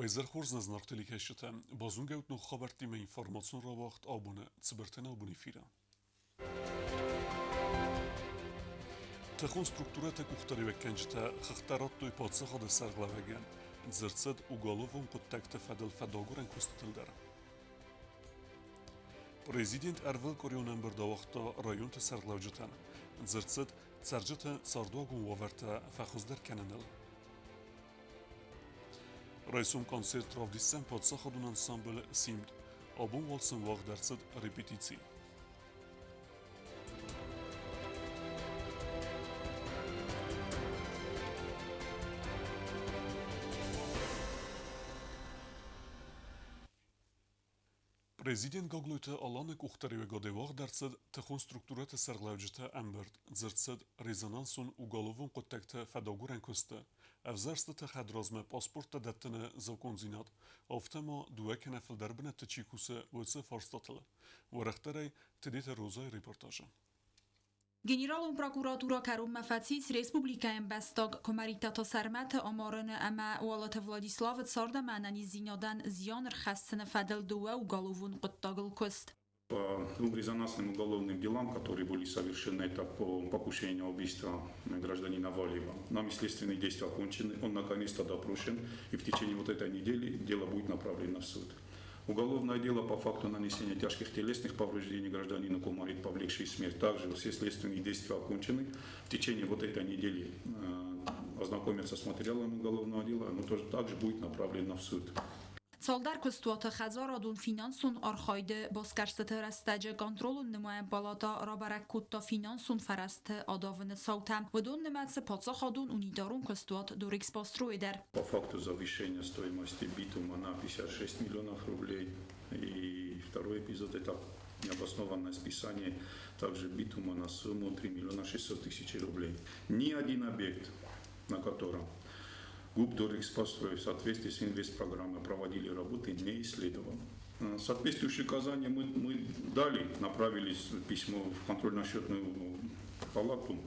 Уӕ хорз нӕ зынаргъ телекӕсджытӕ, базонгӕ ут ног хабӕрттимӕ информацион рауагъд абоны Цыбыртӕн абон эфиры. Тыхон структурӕты къухдариуӕггӕнджытӕ хыгъдтӕ радтой паддзахады сӕргълӕууӕгӕн. Дзырд цыд уголовон хъуыддӕгты фӕдыл фӕдагурӕн куыстытыл дӕр. Президент ӕрвылкъуырион ӕмбырд ауагъта районты сӕргълӕуджытӕн. Дзырд цыд цӕрджыты цардуагон уавӕртӕ фӕхуыздӕр кӕныныл. Райсом концерт равдисдзӕн паддзахадон ансамбль «Симд». Абон уал сын уагъд ӕрцыд репетици. Президент Гаглойты Аланы къухдариуӕгадӕй уагъд ӕрцыд тыхон структурӕты сӕргълӕуджыты ӕмбырд. Дзырд цыд резонансон уголовон хъуыддӕгты фӕдагурӕн куысты, ӕвзӕрстыты хӕдразмӕ паспорттӕ дӕттыны закондзинад, афтӕ ма дыууӕ кӕнӕ фылдӕр бынӕтты чи кусы, уыцы фарстатыл. Уӕрӕхдӕрӕй Тедеты Розайы репортажы. Генералон прокуратура кӕронмӕ фӕцис республикӕйы ӕмбӕстаг Куымӕридтаты Сӕрмӕты амарыны ӕмӕ Уалыты Владиславы цард ӕмӕ ӕнӕниздзинадӕн зиан ӕрхӕссыны фӕдыл дыууӕ уголовон хъуыддагыл куыст. По двум резонансным уголовным делам, которые были совершены, это по покушению на убийство гражданина Валиева. Нами следственные действия окончены, он наконец-то допрошен, и в течение вот этой недели дело будет направлено в суд. Уголовное дело по факту нанесения тяжких телесных повреждений гражданину Кумарит, повлекшей смерть, также все следственные действия окончены. В течение вот этой недели ознакомиться с материалом уголовного дела, оно тоже также будет направлено в суд. Цалдӕр куыстуаты хӕдзарадон финансон архайды басгӕрстыты рӕстӕджы контролон нымайӕн палата рабӕрӕг кодта финансон фӕрӕзты адавыны цаутӕ. Уыдон нымӕцы паддзахадон унитарон куыстуат Дорэкспострой дӕр. По факту завышения стоимости битума на 56 миллионов рублей. И второй эпизод – это необоснованное списание также битума на сумму 3 миллиона 600 тысяч рублей. Ни один объект, на котором ГУП «Дорэкспострой» в соответствии с инвестпрограммой проводили работы, не исследован. Соответствующие указания мы дали, направили письмо в контрольно-счетную палату,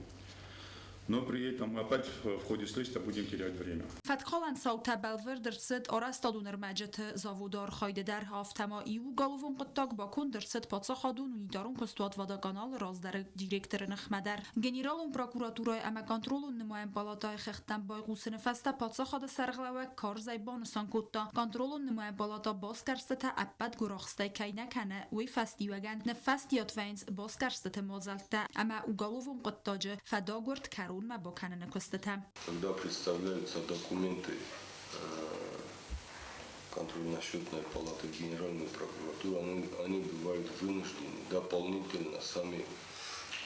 но при этом мы опять в ходе следствия будем терять время. Фӕткхалӕн цаутӕ бӕлвырд ӕрцыд арӕзтадон ӕрмӕджыты заводы архайды дӕр, афтӕ ма иу уголовон хъуыддаг баконд ӕрцыд паддзахадон унитарон куыстуат «Водоканал»-ы раздӕры директоры ныхмӕ дӕр. Генералон прокуратурӕйы ӕмӕ контролон нымайӕн палатӕйы хӕхтӕм байхъусыны фӕстӕ паддзахады сӕргълӕууӕг карзӕй банысан кодта, контролон нымайӕн палатӕ басгӕрстытӕ ӕппӕт гуырахстӕй кӕй нӕ кӕны, уый фӕстиуӕгӕн ныффӕстиат вӕййынц басгӕрстыты мадзӕлттӕ ӕмӕ уголовон хъуыддаджы фӕдагуырд кӕронмӕ бакӕныны куыстытӕ. Когда представляются документы контрольно-счетной палаты в Генеральную прокуратуру, они бывают вынуждены дополнительно сами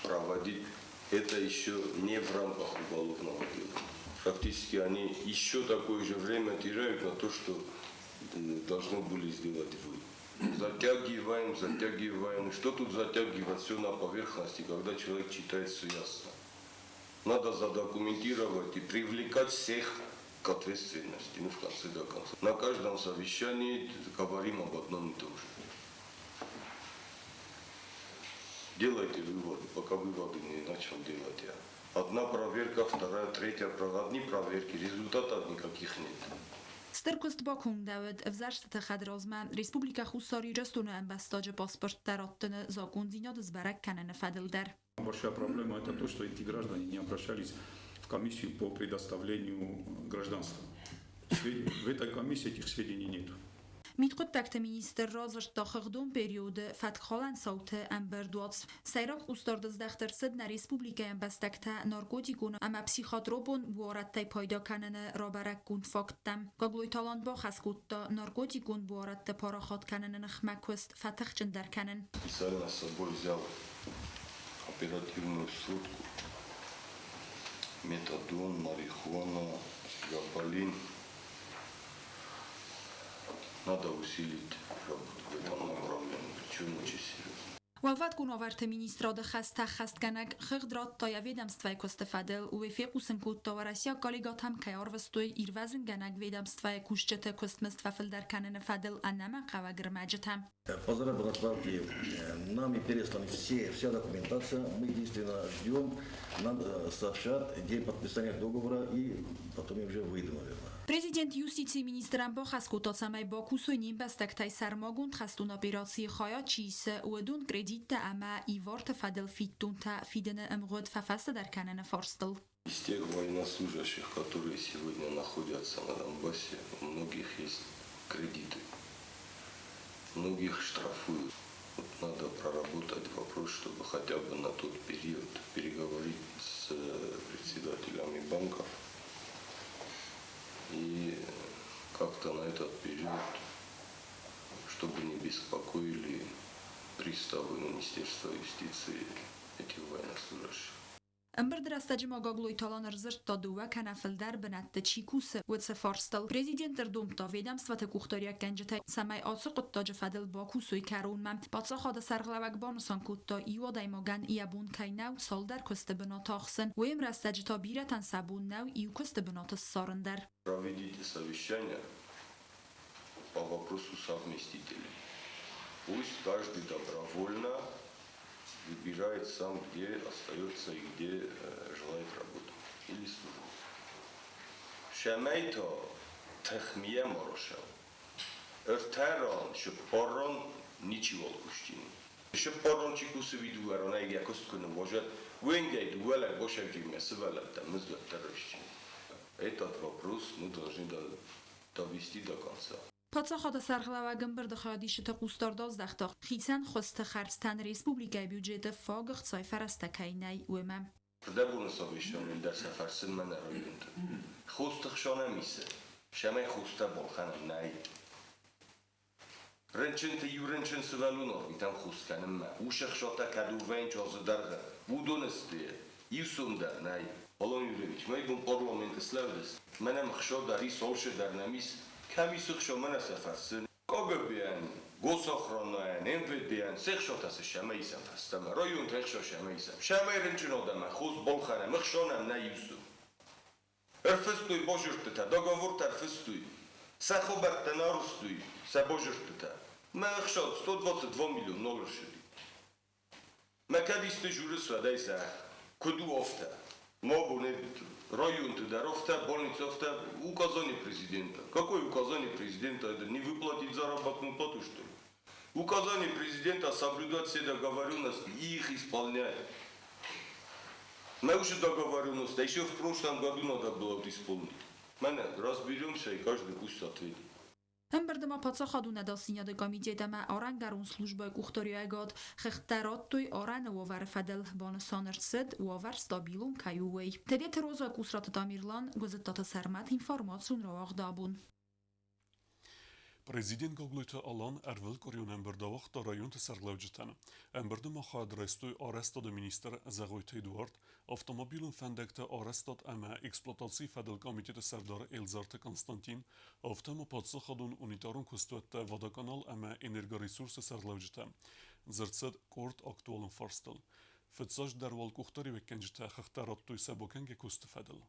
проводить это еще не в рамках уголовного дела. Фактически они еще такое же время теряют на то, что должны были сделать вы. Затягиваем, затягиваем. Что тут затягивать? Все на поверхности, когда человек читает, все ясно. Надо задокументировать и привлекать всех к ответственности, ну, в конце до конца. На каждом совещании говорим об одном и том же. Делайте выводы, пока выводы не начал делать я. Одна проверка, вторая, третья, одни проверки, результатов никаких нет. Стыр куыст бакондӕуыд ӕвзӕрстыты хӕдразмӕ Республикӕ Хуссар Ирыстоны ӕмбӕстаджы паспорттӕ раттыны закъондзинады сбӕрӕг кӕныны фӕдыл дӕр. Большая проблема это то, что эти граждане не обращались в комиссию по предоставлению гражданства. В этой комиссии этих сведений нет. Мидхъуыддӕгты министр радзырдта хыгъдон периоды фӕткхалӕн цауты ӕмбырдуат. Сӕйраг хъусдард здӕхт ӕрцыд нӕ республикӕйы ӕмбӕстӕгтӕ наркотикон ӕмӕ психотропон буарадтӕй пайда кӕныны рабӕрӕггонд факттӕм. Гаглойты Алан бахӕс кодта наркотикон буарадты парахат кӕныны ныхмӕ куыст фӕтыхджындӕр кӕнын. Специально с собой взял оперативную сводку. Метадон, марихуана, габалин. Надо усилить работу в этом направлении, причем очень серьезно. Уӕлвӕткон уавӕрты министрады хӕстӕ ӕххӕстгӕнӕг хыгъд радта йӕ ведомствӕйы куысты фӕдыл. Уый фехъусын кодта, уӕрӕсейаг коллегӕтӕм кӕй арвыстой ирвӕзынгӕнӕг ведомствӕйы кусджыты куыстмызд фӕфылдӕр кӕныны фӕдыл ӕнӕмӕнгхъӕуӕг ӕрмӕджытӕ. По заработной плате нами пересланы вся документация. Мы единственно ждем, нам сообщат день подписания договора и потом я уже выйду, наверное. Президент юстицийы министрӕн бахӕс кодта, цӕмӕй бакусой не мбӕстӕгтӕй сӕрмагонд хӕстон операцийы хайад чи исы, уыдон кредиттӕ ӕмӕ иварты фӕдыл фиддонтӕ фидыны ӕмгъуыд фӕфӕстӕдӕр кӕныны фарстыл. Из тех военнослужащих, которые сегодня находятся на Донбассе, у многих есть кредиты, многих штрафуют. Вот надо проработать вопрос, чтобы хотя бы на тот период переговорить с председателями банков и как-то на этот период, чтобы не беспокоили приставы Министерства юстиции этих военнослужащих. Ӕмбырды рӕстӕджы ма Гаглойты Алан ӕрдзырдта, дыууӕ кӕнӕ фылдӕр бынӕтты чи кусы, уыцы фарстыл. Президент ӕрдомдта ведомствоты къухдариуӕггӕнджытӕй, цӕмӕй ацы хъуыддаджы фӕдыл бакусой кӕронмӕ. Паддзахады сӕргълӕууӕг банысан кодта, иу адӕймагӕн йӕ бон кӕй нӕу цалдӕр куысты бынат ахсын, уый ӕмрӕстӕджы та бирӕтӕн сӕ бон нӕу иу куысты бынаты ссарын дӕр. Проведите совещание по вопросу совместителей. Пусть каждый добровольно выбирает сам, где остается и где желает работать или служить. Шӕмӕй та тыхмийӕ ма рашӕуы. Ӕртӕ ран, цыппар ран ничиуал кусджын. Цыппар ран чи кусы дыууӕ ранӕй йӕ куыст куы ныууазӕд, уӕнгӕй дыууӕ лӕг басӕвджимӕ сывӕллӕттӕ мыздуӕттӕ райсджын. Этот вопрос мы должны довести до конца. Паддзахады сӕргълӕууӕг ӕмбырды хайадисджыты хъусдард аздӕхта, хицӕн хуызты хӕрдзтӕн республикӕйы бюджеты фаг ӕхцайы фӕрӕзтӕ кӕй нӕй, уымӕ. Фыдӕбоны совещанийы дӕр сӕ фӕрсынмӕ нӕ районты. Хосты хсӕнӕм исы, цӕмӕй хостӕ балхӕнӕм, нӕй. Рынчынты иу рынчын сывӕллон арвитӕм хос кӕнынмӕ. Уыцы ӕхсатӕ кӕд уӕвӕнч азы дӕргъы, уыдон сты, иу сом дӕр нӕй. Алан Юрьевич, мӕ бон парламенты слӕудыс, мӕнӕ хса дӕр ис, алцы дӕр нӕм ис. Кӕм ис ӕхса, мӕнӕ сӕ фӕрсын. КГБ-йӕн, Госохранайӕн, МВД-йӕн се хсатӕ цы сӕмӕ исӕм фӕстӕмӕ, районты ӕхса сӕмӕ исӕм. Сӕмӕй рынчын адӕмӕн хос балхӕнӕм, ӕхса нӕм нӕй иу сом. Ӕрфыстой базырдтытӕ, договортӕ ӕрфыстой. Сӕ хабӕрттӕ нӕ арызтой, сӕ базырдтытӕ. Мӕ ӕхса 122 миллион нал ӕрцыди. Мӕ кӕд исты журыс, уӕд ӕй зӕгъ. Куыд у афтӕ? Ма бон районты дӕр афтӕ, больницы афтӕ, указание президента. Какое указание президента? Это не выплатить заработную плату, что ли? Указание президента соблюдать все договоренности и их исполнять. Мы уже договоренности, еще в прошлом году надо было вот исполнить. Мӕнӕ, разберемся, и каждый пусть ответит. Ӕмбырды ма паддзахадон ӕдасдзинады комитет ӕмӕ арӕнгӕрон службӕйы къухдариуӕгад хыгъдтӕ радтой арӕны уавӕры фӕдыл. Банысан ӕрцыд, уавӕр стабилон кӕй у, уый. Тедеты Роза, Къусраты Тамерлан, Гуызыттаты Сӕрмӕт, информацион рауагъд абон. Президент Гаглойты Алан ӕрвылкъуырион ӕмбырд ауагъта районты сӕргълӕуджытӕн. Ӕмбырды ма хайад райстой арӕзтады министр Зӕгъойты Эдуард, автомобилон фӕндӕгты арӕзтад ӕмӕ эксплуатацийы фӕдыл комитеты сӕрдар Элзарты Константин, афтӕ ма паддзахадон унитарон куыстуӕттӕ Водоканал ӕмӕ Энергоресурсы сӕргълӕуджытӕ. Дзырд цыд къорд актуалон фарстыл. Фыццаджыдӕр уал къухдариуӕггӕнджытӕ хыгъдтӕ радтой сӕ бакӕнгӕ куысты фӕдыл.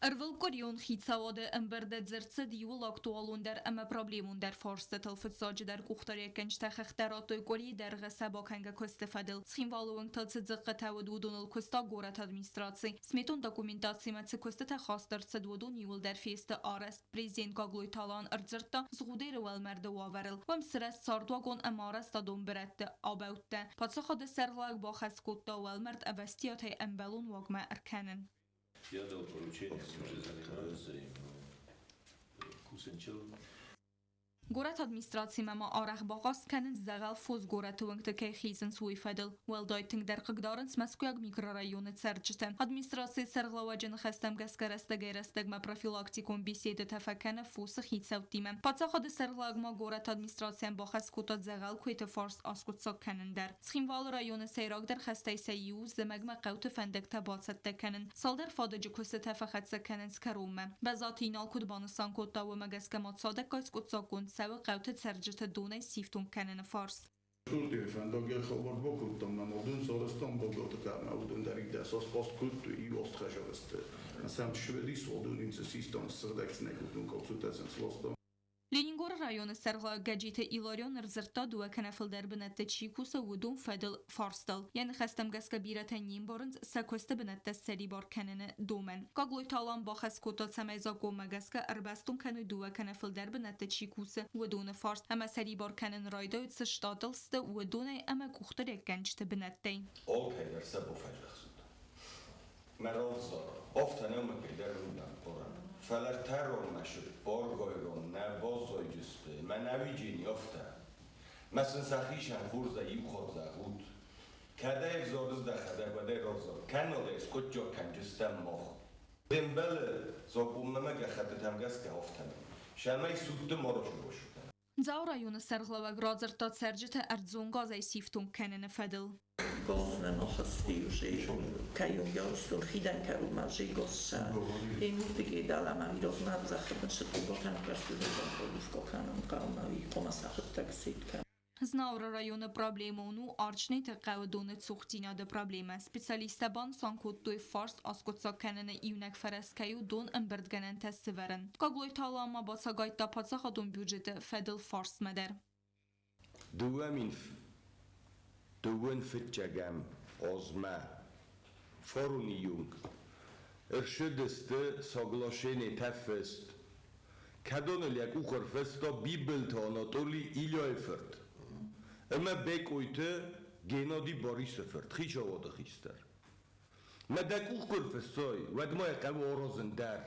Ӕрвылкъуырион хицауады ӕмбырды дзырд цыд иууыл актуалондӕр ӕмӕ проблемондӕр фарстытыл. Фыццаджыдӕр къухдариуӕггӕнджытӕ хыгъдтӕ радтой къуырийы дӕргъы сӕ бакӕнгӕ куысты фӕдыл. Цхинвалы уынгтыл цы дзыхъхъытӕ уыд, уыдоныл куыста горӕты администраци. Сметон документацимӕ цы куыстытӕ хаст ӕрцыд, уыдон иууылдӕр фесты арӕзт. Президент Гаглойты Алан ӕрдзырдта Згъудеры уӕлмӕрды уавӕрыл. Уым сырӕзт цардуагон ӕмӕ арӕзтадон бырӕтты обӕуттӕ. Паддзахады сӕргълӕууӕг бахӕс кодта уӕлмӕрд ӕвӕстиатӕй ӕмбӕлон уагмӕ ӕркӕнын. Я дал поручение, они уже занимаются им. Кусынчыл. Горӕты администрацимӕ ма арӕх бахъаст кӕнынц дзӕгъӕл фос горӕты уынгты кӕй хизынц, уый фӕдыл. Уӕлдай тынгдӕр хъыгдарынц Мӕскуыйаг микрорайоны цӕрджытӕ. Администрацийы сӕргълӕууӕджы ныхӕстӕм гӕсгӕ рӕстӕгӕй-рӕстӕгмӕ профилактикон беседӕтӕ фӕкӕны фосы хицӕуттимӕ. Паддзахады сӕргълӕууӕг ма горӕты администрацийӕн бахӕс кодта дзӕгъӕл куыйты фарст аскъуыддзаг кӕнын дӕр. Цхинвалы районы сӕйрагдӕр хӕстӕй сӕ иу у зымӕгмӕ хъӕуты фӕндӕгтӕ бацӕттӕ кӕнын. Цалдӕр фадыджы куыстытӕ фӕхӕццӕ кӕнынц кӕронмӕ. Бӕзаты Инал куыд банысан кодта, уымӕ гӕсгӕ ма цадӕггай скъуыддзаггонд цӕуы хъӕуты цӕрджыты донӕй сифтонг кӕныны фарст. Студийы фӕндаг хабар бакодтам, ӕмӕ уыдон сарӕзтам Багаты хъӕмӕ, уыдон дӕр 10 аст кодтой, иу аст хӕсӕвӕсты. Сӕм ссывӕдис, уыдон ын систам, ссыгъдӕг сын кодтон, калцутӕ сын сластам. Ленингоры. районы сӕргълӕууӕг Гӕджиты Иларион ӕрдзырдта дыууӕ кӕнӕ фылдӕр бынӕтты чи кусы, уыдон фӕдыл фарстыл. Йӕ ныхӕстӕм гӕсгӕ бирӕтӕ не мбарынц сӕ куысты бынӕттӕ ссӕрибар кӕныны домӕн. Гаглойты Алан бахӕс кодта, цӕмӕй закъонмӕ гӕсгӕ ӕрбӕстон кӕной дыууӕ кӕнӕ фылдӕр бынӕтты чи кусы, уыдоны фарст ӕмӕ сӕрибар кӕнын райдайут цы штатыл сты, уыдонӕй ӕмӕ къухдариуӕггӕнджыты бынӕттӕй. Алкӕй дӕр сӕ бафӕдзӕхсут. Мӕ равзар, афтӕ нӕу мӕ кӕйдӕр рудӕн хъуырӕн. Фӕлӕ ртӕронмӕ сыппаргайрон нӕ баззайдзысты, мӕнӕ уиджени афтӕ. Мӕ сын сӕхицӕн хорзӕй иу хатт зӕгъут. Кӕдӕй ӕвзарыс дӕхӕдӕг, уӕдӕй равзар, кӕннод ӕй скъуыддзаг кӕнджыстӕм мах. Де мбалы закъонмӕ гӕххӕттытӕм гӕсгӕ афтӕмӕй, цӕмӕй судты ма разыбасу кӕна. Дзауы районы сӕргълӕууӕг радзырдта цӕрджыты ӕрдзон газӕй сифтонг кӕныны фӕдыл. Знауыры районы проблемон у Арчнеты хъӕуы доны цухдзинады проблемӕ. Специалисттӕ банысан кодтой, фарст аскъуыддзаг кӕныны иунӕг фӕрӕз кӕй у дон ӕмбырдгӕнӕнтӕ сывӕрын. Гаглойты Алан ма бацагайдта паддзахадон бюджеты фӕдыл фарстмӕ дӕр. 2005 азмӕ фароны онг ӕрцыдысты соглашенитӕ фыст, кӕдоныл йӕ къух ӕрфыста Бибылты Анатоли Ильяйы фырт ӕмӕ Бекъойты Геннади Барисы фырт, хицауады хистӕр. Мӕ дӕ къух куы ӕрфыссай, уӕд ма йӕ хъӕуы аразын дӕр.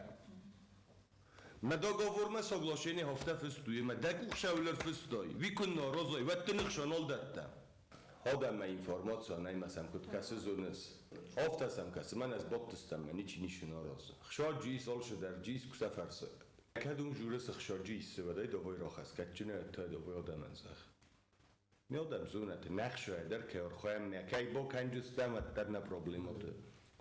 Мӕ договормӕ соглашение афтӕ фыст у, ӕмӕ дӕ къух цӕуыл ӕрфыстай, уый куыннӕ аразай, уӕд дын ӕхсӕнал дӕттӕм. Адӕммӕ информаци нӕй, мӕ сӕм куыд кӕсы, зоныс? Афтӕ сӕм кӕсы, мӕнӕ сбадтыстӕм, мӕ ничи ницы аразы. Хсарджы ис алцыдӕр, джис куы сӕ фӕрсы. Кӕд уым журы цы хсарджы ис, уӕд ӕй давай рахӕсс, кӕдджынӕй ӕддӕ давай адӕмӕн зӕгъ. Ми адӕм зонӕт, нӕ хсӕй дӕр кӕй ӕрхуӕм, нӕ кӕй бакӕнджыстӕм, уӕддӕр нӕ проблемӕты.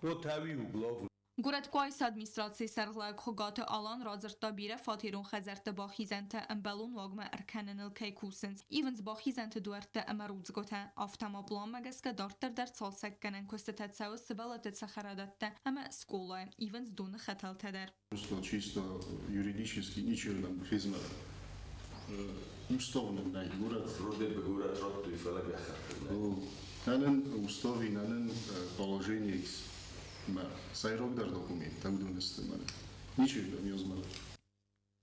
Вот ӕви у главный. Горӕт Къуайсы администрацийы сӕргълӕууӕг Хуыгаты Алан радзырдта бирӕфатерон хӕдзӕртты бахизӕнтӕ ӕмбӕлон уагмӕ ӕркӕныныл кӕй кусынц. Ивынц бахизӕнты дуӕрттӕ ӕмӕ рудзгуытӕ. Афтӕ ма пъланмӕ гӕсгӕ дарддӕр дӕр цалцӕггӕнӕн куыстытӕ цӕуы сывӕллӕтты цӕхӕрадӕттӕ ӕмӕ скъолайы. Ивынц доны хӕтӕлтӕ дӕр. Просто чисто юридически ничего нам физмат уставнын нӕй горӕт. Вроде бы горӕт радтой, фӕлӕ гӕххӕтты нӕй. Нӕнын устави, нӕнын положение мӕ сӕйрагдӕр документтӕ уыдон сты мӕнӕ. Ничего не озмӕлы.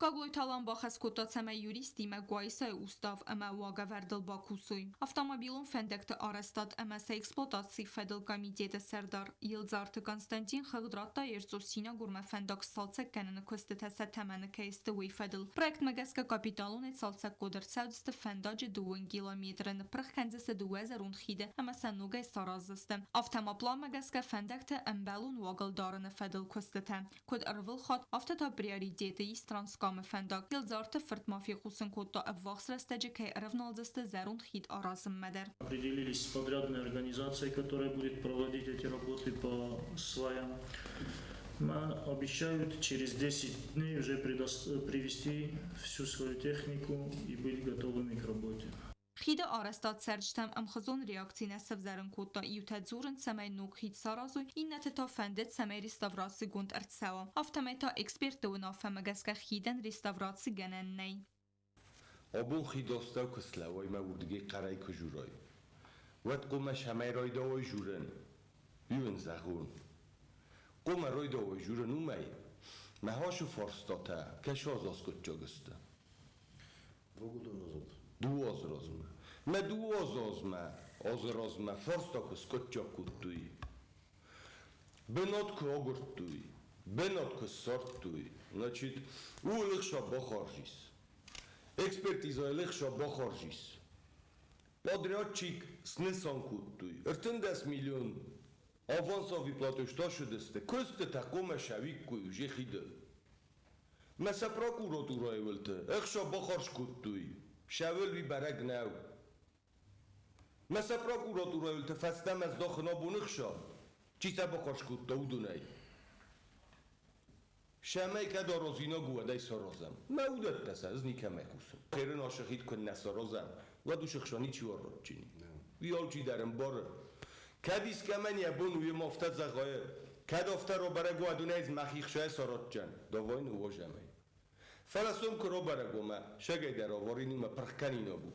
Гаглойты Алан бахӕс кодта, цӕмӕй юристимӕ Къуайсайы устав ӕмӕ уагӕвӕрдыл бакусой. Автомобилон фӕндӕгты арӕзтад ӕмӕ сӕ эксплуатацийы фӕдыл комитеты сӕрдар Елдзарты Константин хыгъд радта Ерцъо-Синагурмӕ фӕндаг сцалцӕг кӕныны куыстытӕ сӕ тӕмӕны кӕй сты, уый фӕдыл. Проектмӕ гӕсгӕ капиталонӕй цалцӕггонд ӕрцӕудзысты фӕндаджы дыууын километры, ныппырх кӕндзысты дыууӕ зӕронд хиды ӕмӕ сӕ ногӕй сараздзысты. Афтӕ ма пъланмӕ гӕсгӕ фӕндӕгты ӕмбӕлон уагыл дарыны фӕдыл куыстытӕ. Куыд ӕрвылхатт, афтӕ та приоритеты ис Транскамы фӕндаг. Елдзарты фырт ма фехъусын кодта, ӕввахс рӕстӕджы кӕй ӕрӕвналдзысты зӕронд хид аразынмӕ дӕр. Определились с подрядной организацией, которая будет проводить эти работы по сваям. Обещают через 10 дней уже привести всю свою технику и быть готовыми к работе. Хиды арӕзтад цӕрджытӕм ӕмхуызон реакци нӕ сӕвзӕрын кодта. Иутӕ дзурынц, цӕмӕй ног хид саразой, иннӕтӕ та фӕндыд, цӕмӕй реставрацигонд ӕрцӕуа. Афтӕмӕй та экспертты уынаффӕмӕ гӕсгӕ хидӕн реставраци гӕнӕн нӕй. Абон хидастӕу куы слӕууай мӕ уырдыгӕй хъӕрӕй куы журай, уӕд хъуамӕ цӕмӕй райдауай журын, уый уын зӕгъон. Хъуамӕ райдауай журын уымӕй, мӕ хӕсы фарстатӕ кӕсы аз аскъуыддзаг сты. Два года назад. Дыууӕ азы размӕ. Мӕ дыууӕ азы азы размӕ фарста куы скъуыддзаг кодтой, бынат куы агуырдтой, бынат куы ссардтой, значит, ууыл ӕхца бахарз ис. Экспертизӕйыл ӕхца бахарз ис. Подрядчик снысан кодтой. 13 миллион авансовый платеж тасыдысты. Куыстытӕ хъуамӕ сӕуиккой уже хидыл. Мӕ сӕ прокуратурӕйы уылты ӕхца бахарз кодтой. Сӕуыл уый бӕрӕг нӕу. Мӕ сӕ прокуратурӕйы уылты фӕстӕмӕ здахын абоны хсӕв. Чи сӕ бахарз кодта, уыдонӕй. Сӕмӕй кӕд аразинаг у, уӕд ӕй саразӕм. Мӕ уыдӕттӕ сӕ ӕз никӕмӕй хъусын. Херын ашы хид куыннӕ саразӕм, уӕд уыцы хсӕн ничи аррадджын. Уый алчидӕр ӕмбары. Кӕд искӕмӕн йӕ бон у йемӕ афтӕ зӕгъы, кӕд афтӕ рабӕрӕг уа, адонӕй мӕхи хсӕй сарадджын, давай ныууазӕм ӕй. Фӕлӕ сом куы робӕрӕг уомӕ, сӕгӕй дӕр аваринимӕ пырх кӕнинаг у.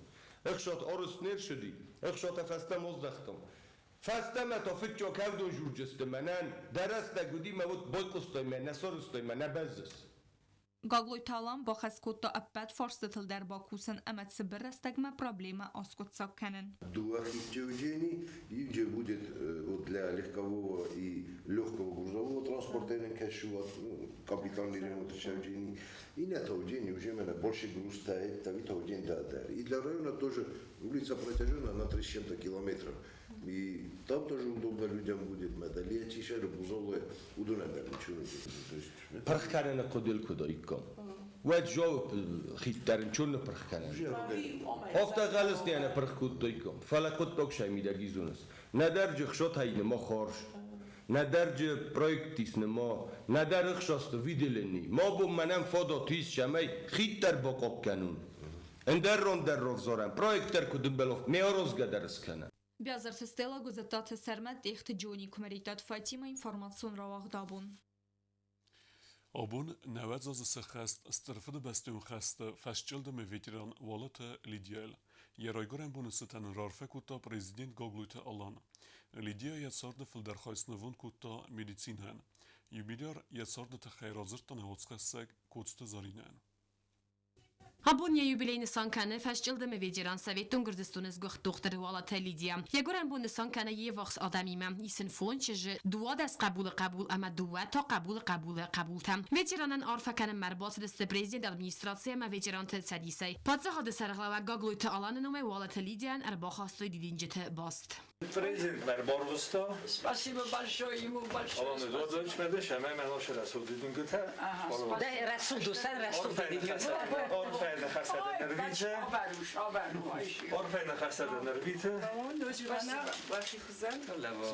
Ӕхсат арызт не рцыди, ӕхсатӕ фӕстӕмӕ аздӕхтам. Фӕстӕмӕ та фыццаг ӕвдон журджысты мӕнӕн, дӕ рӕстӕг уыди мӕ уд байхъуыстай мӕ, нӕ сарызтай мӕ, нӕ бӕззыс. Гаглойты Алан бахӕс кодта ӕппӕт фарстытыл дӕр бакусын ӕмӕ цыбыр рӕстӕгмӕ проблемӕ аскъуыддзаг кӕнын. Два хитчевджени, и где будет вот для легкового и легкого грузового транспорта ну, капитальный ремонт Чевджени, и на тот день уже именно больше груз стоит, там и тот день, да, да. И для района тоже улица протяжена на 3 с чем-то километров. И там тоже удобно людям будет. Медали чишер бузолы удунадер ничего. То есть Пырх кӕныны хъуыдыйыл куыд уаиккам. Уӕд жауап хиддӕр нчон ныпырх кӕнӕн. Афтӕ гъӕлыс не ныпырх кодтаиккам, фӕлӕ хъуыддаг сӕ мидӕг изоныс. Нӕдӕр джы хсотӕй ныма хорз, нӕдӕр джы проекттис ныма, нӕдӕр ӕхсасты выделенный. Ма бон мӕнӕн фадат ис, цӕмӕй хиддӕр бахъахъ кӕнон. Ӕндӕр рон дӕр равзарӕм, проект дӕр куыд ӕмбӕлы, ме аразгӕ дӕр скӕнӕм. Биазырты Стелла, Гуызӕттаты Сӕрмӕт, Тъехты Джони, Куымӕридтаты Фатимӕ, информацион рауагъд абон. Абон 90 азы сӕххӕст Стыр Фыдыбӕстӕйон хӕсты фӕсчъылдымы ветеран Уалыты Лидияйыл. Йӕ райгуырӕн боны цытӕн ын раарфӕ кодта президент Гаглойты Алан. Лидия йӕ царды фылдӕр хай снывонд кодта медицинӕйӕн. Юбиляр йӕ царды тыххӕй радзырдта нӕ уацхӕссӕг Коцты Зӕринӕйӕн. Абон йӕ юбилей нысан кӕны фӕсчъылдымы ветеран Советон Гуырдзыстоны сгуыхт дохтыр Уалаты Лидия. Йӕ гуырӕн бон нысан кӕны йе ввахс адӕмимӕ. Ис ын фондз чызджы, 12 хъӕбулы хъӕбул ӕмӕ дыууӕ та хъӕбулы хъӕбулы хъӕбултӕ. Ветеранӕн арфӕ кӕнынмӕ ӕрбацыдысты президент администраци ӕмӕ ветеранты цӕдисӕй. Паддзахады сӕргълӕууӕг Гаглойты Аланы номӕй Уалаты Лидияйӕн ӕрбахастой дидинджыты баст. Президент ӕрбарвыста. Спасибо большое ему большое. Алан Эдуардович мӕдеш ӕмӕ мӕ наша рӕсугъд Да, рӕсугъд усан рӕсугъд Арфӕйы ныхӕстӕ нырвиты. Арфӕйы ныхӕстӕ нырвиты.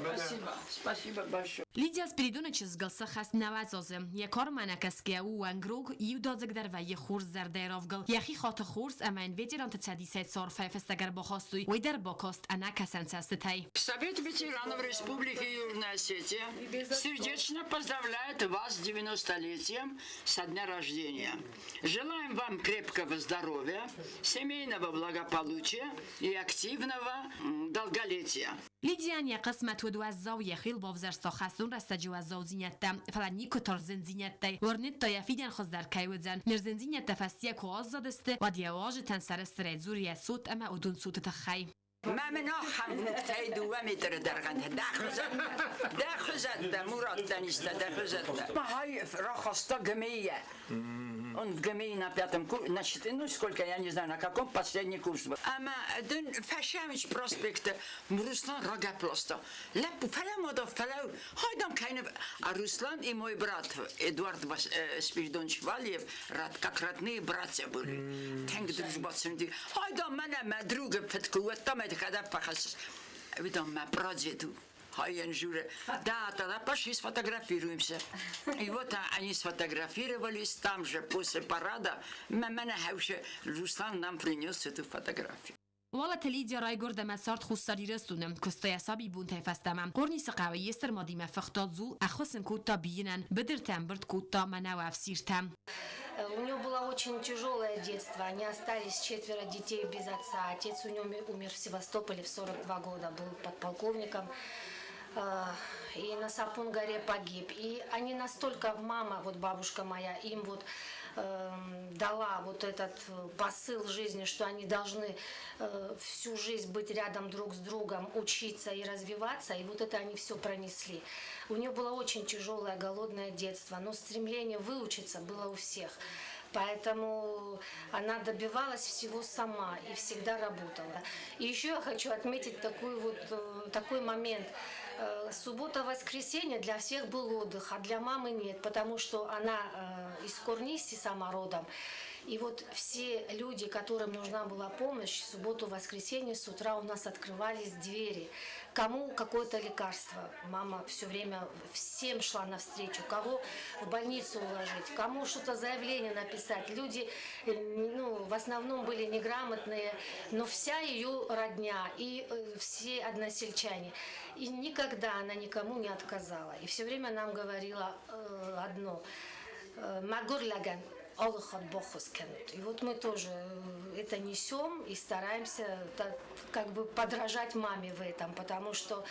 Спасибо, спасибо большое. Лидия Спиридоны чызгыл сӕххӕст 90 азы. Йӕ кармӕ нӕкӕсгӕ у уӕнгрог, иудадзыгдӕр вӕййы хорз зӕрдӕйы равгыл. Йӕхи хаты хорз ӕмӕ йын ветеранты цӕдисӕй цы арфӕйы фыстӕг ӕрбахастой, уый дӕр бакаст ӕнӕкӕсӕн цӕстытӕй. Совет ветеранов Республики Южная Осетия сердечно поздравляет вас с 90-летием со дня рождения. Желаем вам крепкого здоровья, семейного благополучия и активного долголетия. Лидияйӕн йӕ хъысмӕт уыд уӕззау, йӕхи йыл бавзӕрста хӕстон рӕстӕджы уӕззаудзинӕдтӕ, фӕлӕ никуы тарст зындзинӕдтӕй, уырныдта йӕ фидӕн хуыздӕр кӕй уыдзӕн. Ныр зындзинӕдтӕ фӕстийӕ куы аззадысты, уӕд йӕ уазджытӕн сӕрыстырӕй дзуры йӕ цот ӕмӕ уыдон цоты тыххӕй. Мӕ ахӕм внуктӕй дыууӕ метры дӕргъӕн. Дӕ хуызӕттӕ, дӕ хуызӕттӕ, Мураттӕн истӕ, дӕ хуызӕттӕ. Махай рахаста ГМИ-йӕ. Он в ГМИ на пятом курсе, значит, ну сколько, я не знаю, на каком последний курс был. Ӕмӕ дын Фӕсӕмыч проспекты Руслан рагӕпп Лӕппу, фӕлӕ фӕлӕ, хайдам кайны. А Руслан и мой брат Эдуард Спиридонович Валиев, как родные братья были. Тынг дружба сын Хайдам мӕнӕ мӕ друга фыдкуы уӕдта мӕ кӕдӕм фӕхӕссыс. Видам мӕ прадеду. Хайен Жюре. Да, тогда пошли сфотографируемся. И вот они сфотографировались там же после парада. Руслан нам принес эту фотографию. Уалыты Лидия райгуырд ӕмӕ цард Хуссар Ирыстоны, куыста йӕ сабибонтӕй фӕстӕмӕ. Хъорнисы хъӕуы йе стыр мадимӕ фыхта дзул, ӕххуыс ын кодта бийынӕн, быдырты ӕмбырд кодта мӕнӕуы ӕфсиртӕ. У него было очень тяжелое детство. Они остались четверо детей без отца. Отец у него умер в Севастополе в 42 года, был подполковником и на Сапун-горе погиб. И они настолько, мама, вот бабушка моя, им вот дала вот этот посыл жизни, что они должны всю жизнь быть рядом друг с другом, учиться и развиваться, и вот это они все пронесли. У нее было очень тяжелое, голодное детство, но стремление выучиться было у всех. Поэтому она добивалась всего сама и всегда работала. И еще я хочу отметить такой вот, такой момент. Суббота-воскресенье для всех был отдых, а для мамы нет, потому что она из Курниси сама родом. И вот все люди, которым нужна была помощь, в субботу-воскресенье с утра у нас открывались двери. Кому какое-то лекарство. Мама все время всем шла навстречу. Кого в больницу уложить, кому что-то заявление написать. Люди, ну, в основном были неграмотные, но вся ее родня и все односельчане. И никогда она никому не отказала. И все время нам говорила одно. Мӕгуыр лӕгӕн. Алы хатт баххуыс кӕнут. И вот мы тоже это несем и стараемся как бы подражать маме в этом, потому что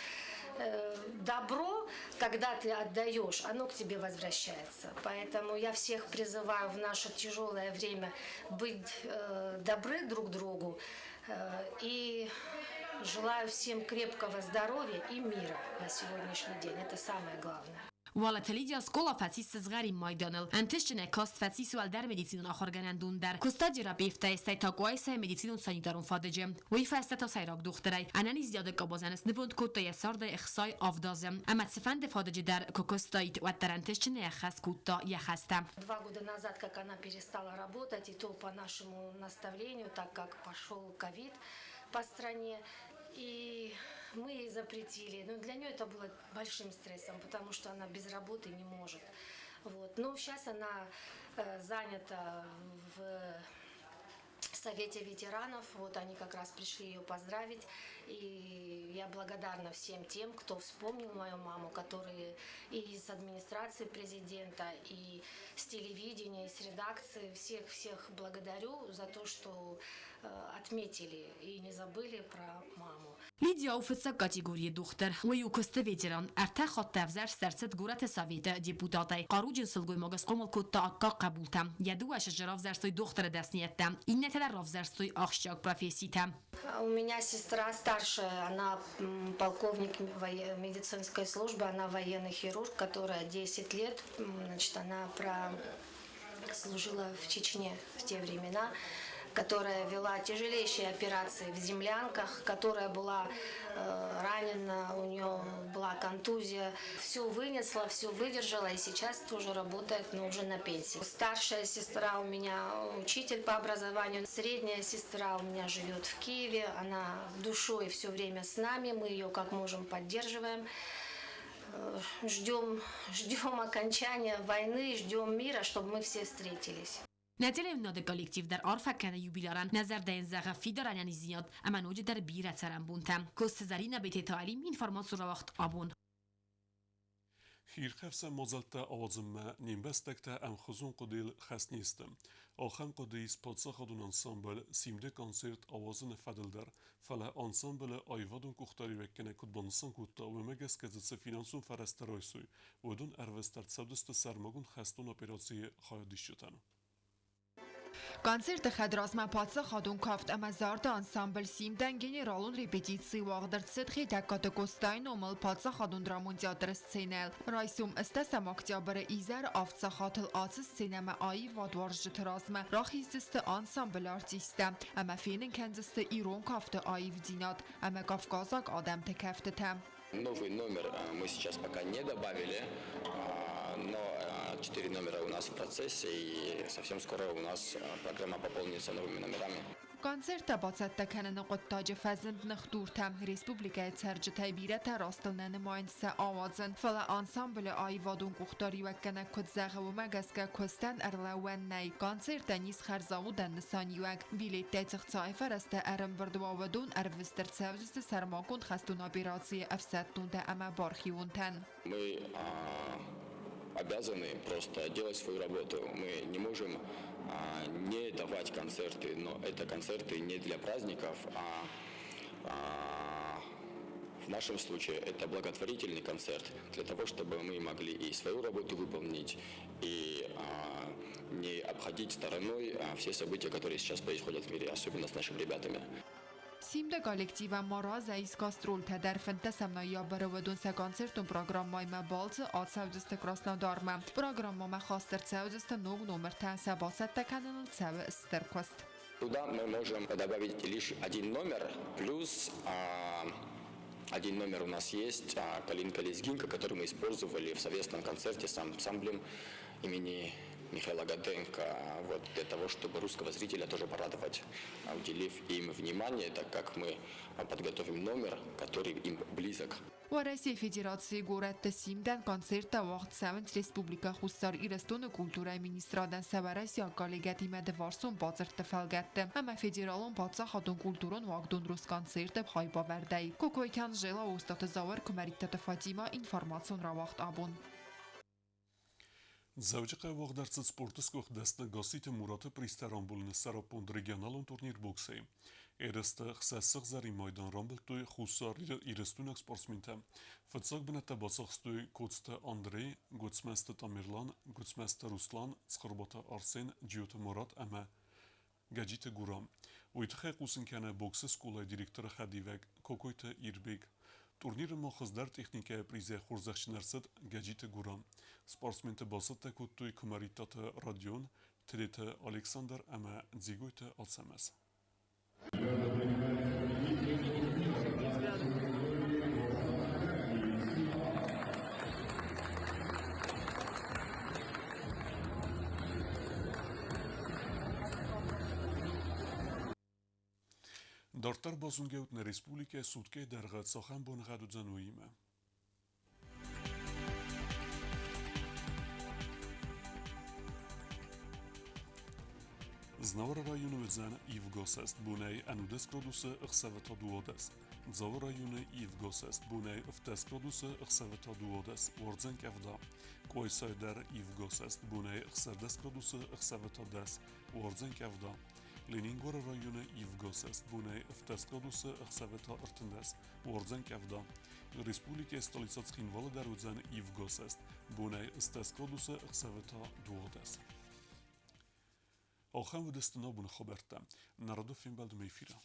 добро, когда ты отдаешь, оно к тебе возвращается. Поэтому я всех призываю в наше тяжелое время быть добры друг другу и желаю всем крепкого здоровья и мира на сегодняшний день. Это самое главное. Уалыты Лидия скъола фӕцис сызгъӕрин майданыл. Ӕнтыстджынӕй каст фӕцис уӕлдӕр медицинон ахуыргӕнӕндон дӕр. Куыста терапевтӕй, стӕй та Къуайсайы медицинон-санитарон фадыджы. Уый фӕстӕ та сӕйраг дохтырӕй. Ӕнӕниздзинады къабазӕн снывонд кодта йӕ цардӕй 67 азы. Ӕмӕ цыфӕнды фадыджы дӕр куы куыстаид, уӕддӕр ӕнтыстджынӕй ӕххӕст кодта йӕ хӕстӕ. 2 года назад, как она перестала работать, и то по нашему наставлению, так как пошел ковид по стране, и мы ей запретили. Но для нее это было большим стрессом, потому что она без работы не может. Вот. Но сейчас она занята в Совете ветеранов. Вот они как раз пришли ее поздравить. И я благодарна всем тем, кто вспомнил мою маму, которые и из администрации президента, и с телевидения, и с редакции. Всех-всех благодарю за то, что отметили и не забыли про маму. Лидия у фыццаг категорийы дохтыр. Уый у куысты ветеран. Ӕртӕ хатты ӕвзӕрст ӕрцыд горӕты советы депутатӕй. Хъаруджын сылгоймаг схъомыл кодта аккаг хъӕбултӕ. Йӕ дыууӕ чызджы равзӕрстой дохтыры дӕсныйӕдтӕ. Иннӕтӕ дӕр равзӕрстой ахсджиаг професситӕ. У меня сестра старшая, она полковник медицинской службы, она военный хирург, которая 10 лет, значит, она прослужила в Чечне в те времена, которая вела тяжелейшие операции в землянках, которая была ранена, у нее была контузия. Все вынесла, все выдержала и сейчас тоже работает, но уже на пенсии. Старшая сестра у меня учитель по образованию, средняя сестра у меня живет в Киеве, она душой все время с нами, мы ее как можем поддерживаем. Ждем, ждем окончания войны, ждем мира, чтобы мы все встретились. Нӕ телеуынынады коллектив дӕр арфӕ кӕны юбилярӕн, нӕ зӕрдӕ йын зӕгъы фидар ӕнӕниздзинад ӕмӕ ноджыдӕр бирӕ цӕрӕнбонтӕ. Коцты Зӕринӕ, Бететы Алим, информацион рауагъд Абон. Хиирхӕфсӕн мадзӕлттӕ ауадзынмӕ не мбӕстӕгтӕ ӕмхуызон хъуыдыйыл хӕст не сты. Ахӕм хъуыды ис паддзахадон ансамбль «Симд-ы концерт ауадзыны фӕдыл дӕр, фӕлӕ ансамблы аивадон къухдариуӕггӕнӕг куыд банысан кодта, уымӕ гӕсгӕ дзы цы финансон фӕрӕзтӕ райсой, уыдон ӕрвыст ӕрцӕудзысты сӕрмагонд хӕстон операцийы хайадисджытӕн. Концерты хӕдразмӕ паддзахадон кафт ӕмӕ зарды ансамбль «Симдӕн» генералон репетици уагъд ӕрцыд Хетӕгкаты Къостайы номыл паддзахадон драмон театры сценӕйыл. Райсом 8 октябры изӕры 7 сахатыл ацы сценӕмӕ аивадуарзджыты размӕ рахиздзысты ансамблы артисттӕ ӕмӕ фенын кӕндзысты ирон кафты аивдзинад ӕмӕ кавказаг адӕмты кӕфтытӕ. Новый номер мы сейчас пока не добавили, но четыре номера у нас в процессе, и совсем скоро у нас программа пополнится новыми номерами. Концерттӕ бацӕттӕ кӕныны хъуыддаджы фӕзынд ныхдуртӕ. Республикӕйы цӕрджытӕй бирӕтӕ растыл нӕ нымайынц сӕ ауадзын. Фӕлӕ ансамблы аивадон къухдариуӕггӕнӕг куыд зӕгъы, уымӕ гӕсгӕ куыстӕн ӕрлӕууӕн нӕй. Концертӕн ис хӕрзаудӕн нысаниуӕг. Билеттӕй цы хцайы фӕрӕзтӕ ӕрӕмбырд уа, уыдон ӕрвыст ӕрцӕудзысты сӕрмагонд хӕстон операцийы ӕфсӕддонтӕ ӕмӕ бархионтӕн. Мы обязаны просто делать свою работу. Мы не можем не давать концерты, но это концерты не для праздников, а в нашем случае это благотворительный концерт для того, чтобы мы могли и свою работу выполнить, и не обходить стороной все события, которые сейчас происходят в мире, особенно с нашими ребятами. Симды коллективӕн ма разӕй ис гастролтӕ дӕр. 15 ноябры уыдон сӕ концертон программӕимӕ балцы ацӕудзысты Краснодармӕ. Программӕмӕ хаст ӕрцӕудзысты ног номыртӕ, сӕ бацӕттӕ кӕныныл цӕуы стыр куыст. Туда мы можем добавить лишь один номер, плюс один номер у нас есть, «Калинка лезгинка», который мы использовали в совместном концерте с ансамблем имени Михаила Годенко, вот, для того, чтобы русского зрителя тоже порадовать, уделив им внимание, так как мы подготовим номер, который им близок. Уӕрӕсейы Федерацийы горӕтты Симдӕн концерттӕ уагъд цӕуынц Республикӕ Хуссар Ирыстоны культурӕйы министрадӕн сӕ уӕрӕсейаг коллегӕтимӕ дыварсон бадзырдты фӕлгӕтты ӕмӕ федералон паддзахадон культурон уагдон Росконцерты хайбавӕрдӕй. Кокойты Анжела, Остъаты Зауыр, Куымӕридтаты Фатимӕ, информацион рауагъд Абон. Дзӕуджыхъӕуы уагъд ӕрцыд спорты сгуыхт дӕсны Гасситы Мураты призтӕ рамбулыны сӕраппонд регионалон турнир боксӕй. Ерысты хсӕз сыгъзӕрин майдан рамбылдтой Хуссар Ирыстойнаг спортсментӕ. Фыццаг бынӕттӕ бацахстой Коцты Андрей, Гуыцмӕзты Тамерлан, Гуыцмӕзты Руслан, Цхуырбаты Арсен, Джиоты Мурат ӕмӕ Гӕджиты Гурам. Уый тыххӕй хъусын кӕны боксы скъолайы директоры хӕдивӕг Кокойты Ирбег. Турниры ма хуыздӕр техникӕйы призӕй хорзӕхджын ӕрцыд Гӕджиты Гурам. Спортсменты бацӕттӕ кодтой Куымӕридтаты Родион, Тедеты Александр ӕмӕ Дзигойты Ацӕмӕз. Дарддӕр базонгӕ ут нӕ республикӕйы суткӕйы дӕргъы цахӕм боныгъӕд уыдзӕн, уыимӕ. Знауыры районы уыдзӕн ивгосӕст бонӕй 11 градусы, ӕхсӕвы та 12. Дзауы районы ивгосӕст бонӕй 17 градусы, ӕхсӕвы та 12, уардзӕн къӕвда. Къуайсайы дӕр ивгосӕст бонӕй 16 градусы, ӕхсӕвы та 10, уардзӕн къӕвда. Ленингоры районы ивгосӕст бонӕй 17 градусы, ӕхсӕвы та 13, уардзӕн къӕвда. Республикӕйы столицӕ Цхинвалы дӕр уыдзӕн ивгосӕст бонӕй 10 градусы, ӕхсӕвы та 12. Ахӕм уыдысты нӕ абоны хабӕрттӕ. Народы фембӕлдмӕ эфиры.